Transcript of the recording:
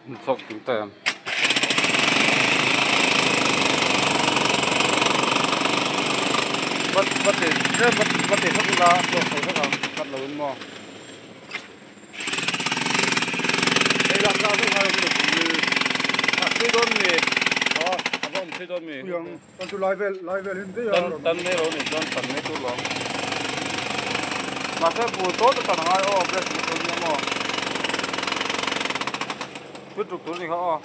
Chok te. Bắt bắt để bắt bắt để khắc la cho phải khắc à cắt lâu in mò. Đây là sao thế này cũng được. À suy đôn mì. Ờ, à vâng suy đôn mì. Yang tan tu lai vel lai vel hin te ya. Tan tan ne ro ni tan tan ne tu lo. Mà sẽ bù tốt tan ngai o break mu tu ni mo. Chút trục tu ni kha o.